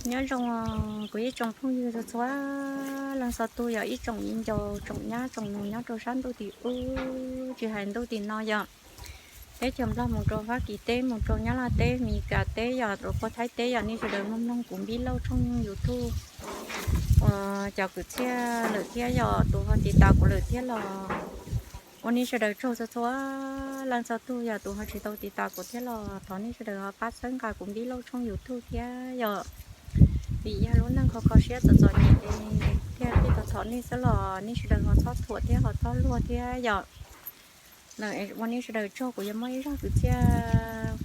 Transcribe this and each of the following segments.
Nyob zoo kuv ib tsoom phooj ywg txhua txhua leej txhua tus, yog ib tsoom viv ncaus, tsoom nyab tsoom nus nyob rau sab ntuj tim ub tsis hais ntuj tim no yom. Teb chaws Nplog mus rau Fab Kis teb, mus rau Nyab Laj teb, Mis Kas teb, yog rau puag Thaib teb, yog nej sawv daws mloog mloog kuv npib lauj tshooj YouTube uas cov kwv txhiaj lawm thiab yog tus ho tiv tas kuv lawm thiab los ua nej sawv daws tsaug txhua txhua leej txhua tus, yog tus ho tsis tau tiv tas kuv thiab los thov nej sawv daws ho pab txhawb nqa kuv npib lauj tshooj YouTube thiab yom. Vim yog lub neej kho kho siab txom txom nyem thiaj li tau thov nej xwb los nej sawv daws ho txhob thuam thiab ho txhob luag thiab yom. Ua nej sawv daws tsaug, kuv yuav muab ib zaj kwv txhiaj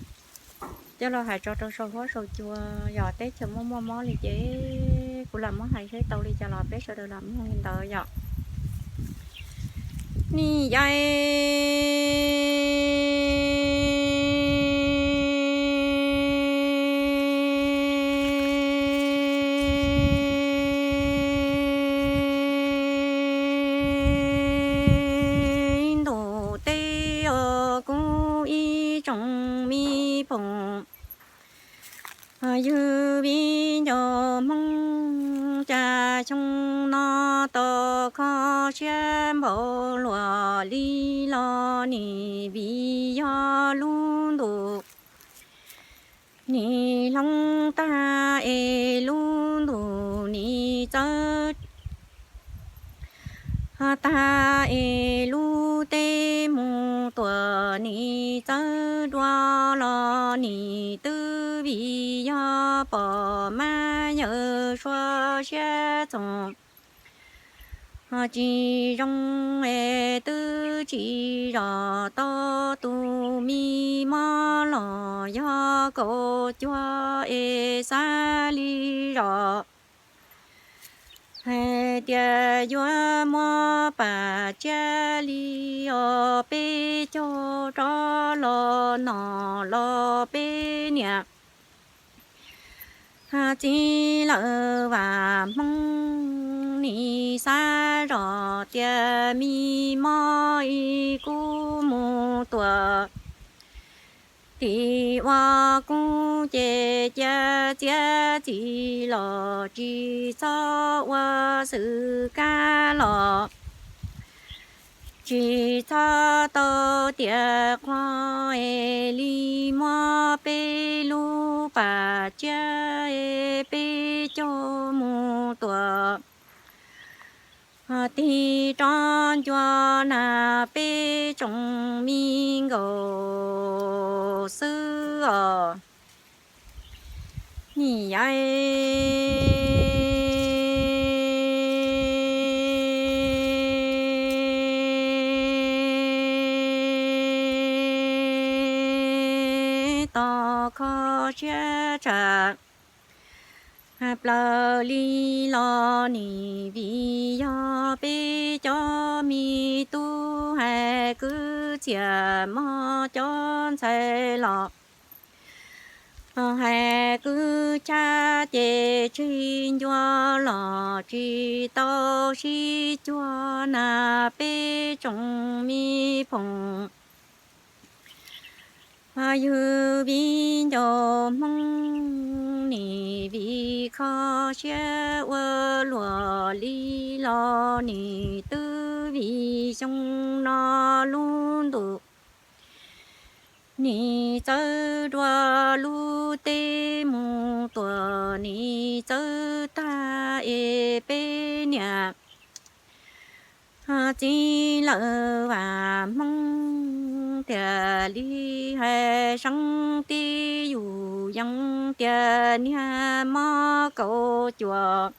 coj los hais tso rau saum huab saum cua, yog teb chaws muaj muaj mob li ces kuv lam muab hais seb tau li cas los peb sawv daws lam mloog li ntawd yom. Nim yai ntuj teb os, kuv ib tsoom me phoom ywg viv ncaus Hmoob, cas xyoo no tau kho siab npaum luaj li los nim vim yog lub ntuj nim hloov tag es lub ntuj nim txawv tag es lub teb mus tuam nim txawv dua los nim twb vim yog pom mab yawg sua siab txoos tsis zoo es twb tsis zom tau tus me mob los yog kaum cuag es xav li zom hais tias yuav muab pam tsiab li os peb caug rov los nom los peb niam txiv lawv vam Hmoob nim xav zom tias me mob ib kub mus tuam tim ua kub ces cia txiav txim los tsis txhob ua xwm kab los tsis txhob tau tias qhua es li muab peb lub pam tsiab es peb caug mus tuam tig rov ncua na peb tsoom me nkaus xwb os. Nim yai tau kho siab tshaj plaws li los nim vim yog peb cov me tub hais kwv txhiaj mog cov ntxhais los hais kwv chab ces tseg ncua los tsis tau sib cuag na peb tsoom me phoom ywg viv ncaus Hmoob nim vim kho siab ua luaj li los nim twb vim xyoo no lub ntuj nim txawv dua lub teb mus tuam nim txawv tag es peb niam txiv lawv vam Hmoob thiaj li hais seeb tib yus yees tias niag mob kaum cuam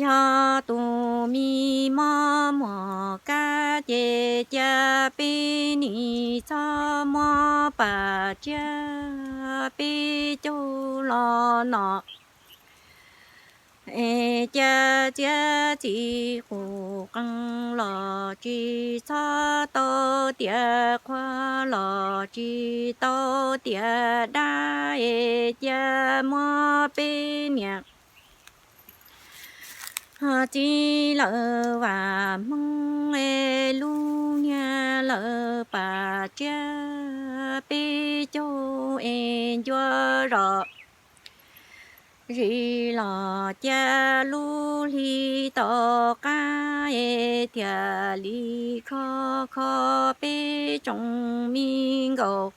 yog tus me mob muaj kab ces cia peb nim txhob muab pam tsiab peb caug los nom es cia txiav txim qus qees los tsis txhob tau tias qhua los tsis tau tias dab es cia muab peb niam txiv lawv vam Hmoob es lub niag lawv pam tsiab peb caug es ncua zom Zis los cia lub hli tom qab es thiaj li kho kho peb tsoom me nkauj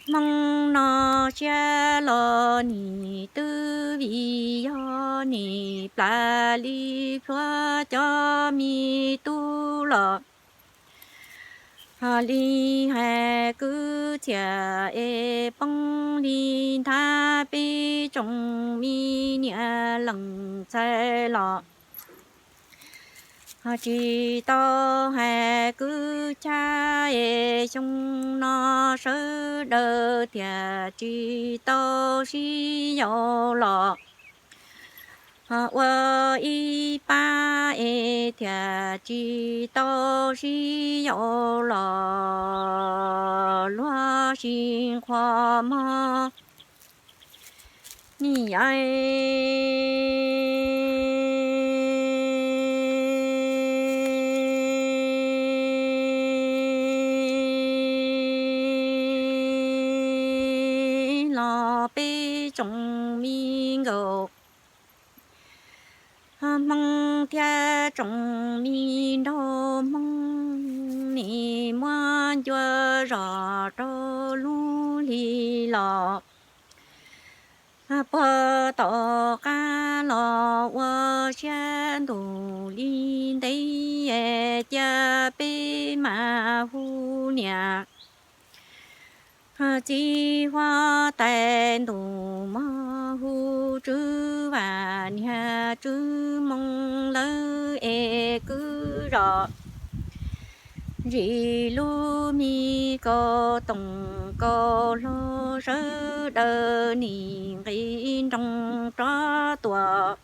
Hmoob no siab los nim twb vim yog nim plas li plhuav cov me tub los ho li hais kwv txhiaj es poob li nthab peb tsoom me niam leej ntxhais los ho tsis tau hais kwv txhiaj es xyoo no sawv daws thiaj tsis tau sib yaus los ho ua ib pab es thiaj tsis tau sib yaus los luag sib nqhuas mog. Nim yog los peb tsoom me nkauj Hmoob thiab tsoom me nraug Hmoob nim muab ncua zog rau lub hli los puag tom qab los ua siab ntuj li ntev cia peb mam hu niam txiv huab tais ntuj mog hu tswv vam niag tswv moo lawv es kwv zos zis lub me kaus toom kaus hlau sawv daws nim nqis nroos rov tuaj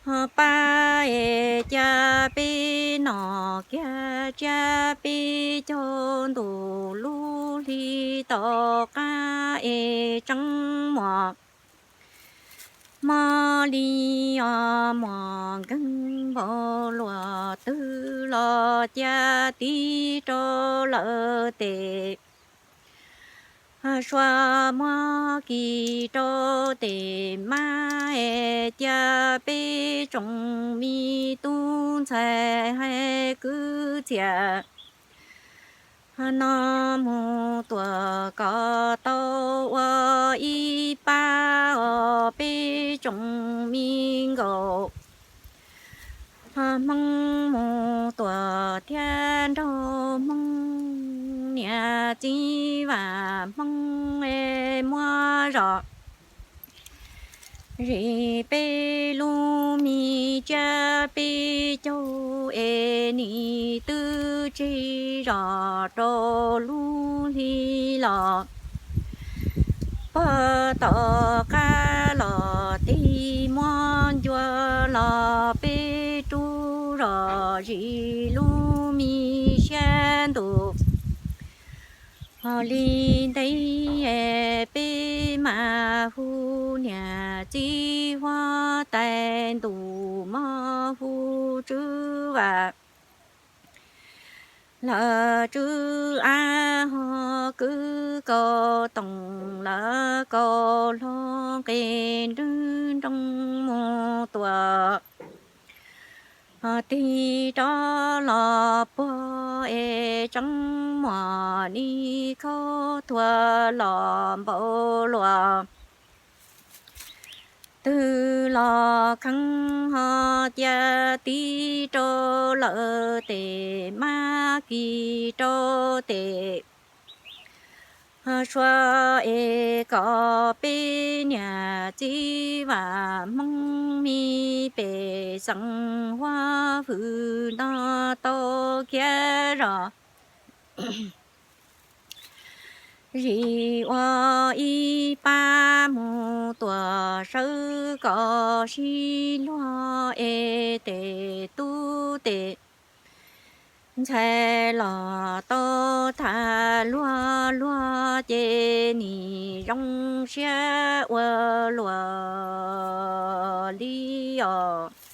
ho pab es cia peb nom kiag tsiab peb caug ntuj lub hli tom qab es tseeb muaj mob li os muaj nkeeg npaum luaj twg los cia tiv rau lawv tes sua muab kis rau tes mab es cia peb tsoom me tub ntxhais hais kwv txhiaj no mus tuaj kom tau ua ib pab os peb tsoom me nkauj Hmoob mus tuaj thiab nraug Hmoob niam txiv vam Hmoob es muab zog zis peb lub me tsiab peb caug es nim twb tseg zog rau lub hli los puag tom qab los tig muab ncua los peb rub zog zis lub me siab ntuj ho li ntev peb mam hu niam txiv huab tais ntuj mog hu tswv vam lawv tswv av ho kwv kaus toom lawv kaus hlau nqis nrwg nroos mus tuaj ho tig rov los puag es tseeb muaj nim khaub thuas los npaum luaj twg los kheev ho cia tiv rau lawv tes mab kis rau tes ho sua es kom peb niam txiv vam Hmoob me pej xeem huab hwm no tau khiav zog zis ua ib pab mus tuaj sawv kom sib luag es tes tub tes ntxhais los tau tham luag luag ces nim zoo siab ua luaj li os.